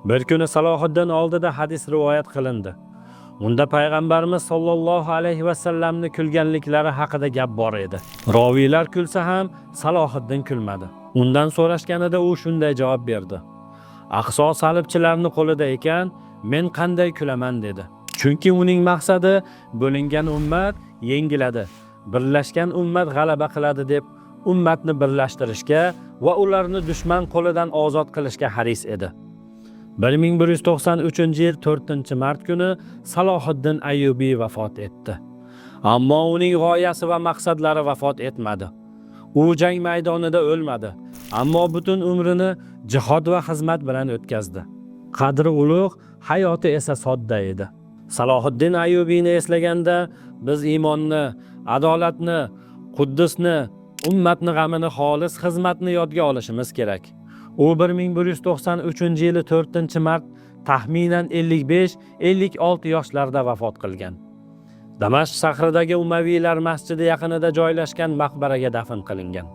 Bir kuni Salohiddin oldida hadis rivoyat qilindi. Unda payg'ambarimiz sollallohu alayhi vasallamni kulganliklari haqida gap bor edi. Roviylar kulsa ham Salohiddin kulmadi. Undan so'rashganida u shunday javob berdi: "Aqso salibchilarni qo'lida ekan, men qanday kulaman?" dedi. Chunki uning maqsadi bo'lingan ummat yengiladi, birlashgan ummat g'alaba qiladi deb ummatni birlashtirishga va ularni dushman qo'lidan ozod qilishga haris edi. 1193-yil 4-mart kuni Salohiddin Ayyubiy vafot etdi. Ammo uning g'oyasi va maqsadlari vafot etmadi. U jang maydonida o'lmadi, ammo butun umrini jihod va xizmat bilan o'tkazdi. Qadri ulug', hayoti esa sodda edi. Salohiddin Ayyubiyni eslaganda biz iymonni, adolatni, Quddusni, ummatni g'amini, xolis xizmatni yodga olishimiz kerak. U 1193-yili 4-mart taxminan 55-56 yoshlarida vafot qilgan. Damashq shahridagi Umaviylar masjidi yaqinida joylashgan maqbaraga dafn qilingan.